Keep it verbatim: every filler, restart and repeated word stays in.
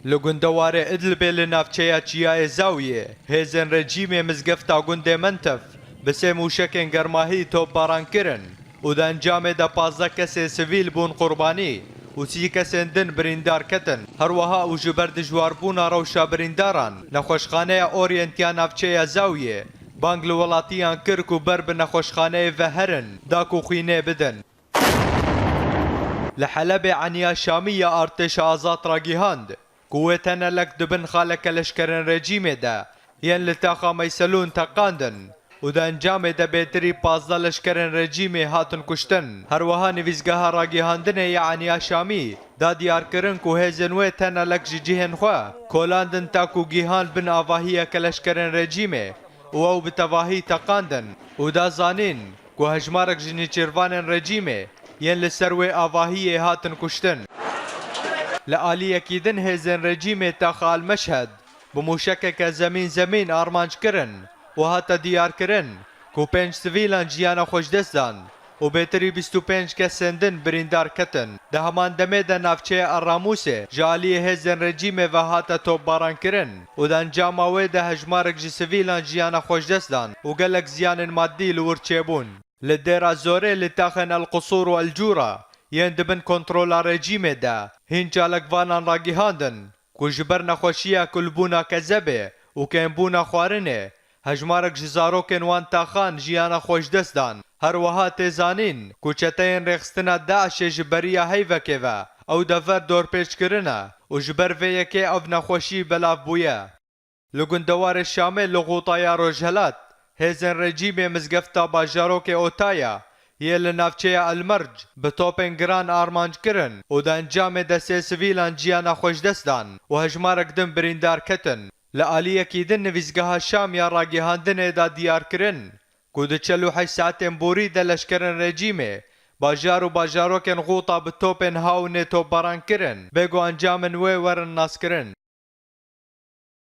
Li gundewarê Idlibê li navçeya Çiyayê Zawiyê, hêzên rejîmê mizgefta gundê Mentef bi sê mûşekên germahî topbaran kirin û di encamê de pazdeh kesên sivîl bûn qurbanî û sî kesên din birîndar ketin. Her wiha û ji ber dijwarbûna rewşa birîndaran, nexweşxaneya Orient ya navçeya Zawiyê bang li welatiyan kir ku ber bi nexweşxaneyê ve herin, da ku xwînê bidin. Li Helebê Eniya Şamî ya Artêşa Azad ragihand ku wê tenelek di bin xaleke leşkerên rejîmê de yên li taxa Meyselûn teqandin û di encamê de bêtirî pazdeh leşkerên rejîmê hatin kuştin. Her wiha nivîsgeha ragihandinê ya Eniya Şamî da diyarkirin ku hêzên wê tenelek ji cihên xwe kolandin ta ku gihan bin avahiyeke leşkerên rejîmê û ew bi tevahî teqandin û da zanîn ku hejmarek ji nêçîrvanên rejîmê yên li ser wê avahiyê hatin kuştin. Li aliyekî din hêzên rejîmê taxa El Meşhed bi mûşekeke zemîn zemîn armanc kirin û hate diyarkirin ku pênc sivîlan jiyana xwe ji dest dan û bêtirî bîst û pênc kesên din birîndar ketin. Di heman demê de navçeya El Ramûsê ji aliyê hêzên rejîmê ve hate topbarankirin û di encama wê de hejmarek ji sivîlan jiyana xwe ji dest dan û gelek ziyanên madî li wir çêbûn. Li Dêra Zorê li taxên El Qusûr û El Cûra yên di bin kontrola rejîmê de hîn çalakvanan ragihandin ku ji ber nexweşiya kulbûna kezebê û kêmbûna xwarinê hejmarek ji zarokên wan taxan jiyana xwe ji dest dan. Her wiha tê zanîn ku çeteyên rêxistina DAIŞê ji beriya heyvekê ve ew dever dorpêç kirine û ji ber vê yekê ev nexweşî belav bûye. Li gundewarê Şamê li Xûta ya Rojhelat, hêzên rejîmê mizgefta bajarokê Otaya yê li navçeya El Merc bi topên giran armanc kirin û di encamê de sê sivîlan jiyana xwe ji dest dan û hejmarek din birîndar ketin. Li aliyekî din nivîsgeha Şam ya ragihandinê da diyar kirin ku di çel û heşt saetên borî de leşkerên rejîmê bajar û bajarokên Xûta bi topên hawinê topbaran kirin, bê ku encamên wê werin naskirin.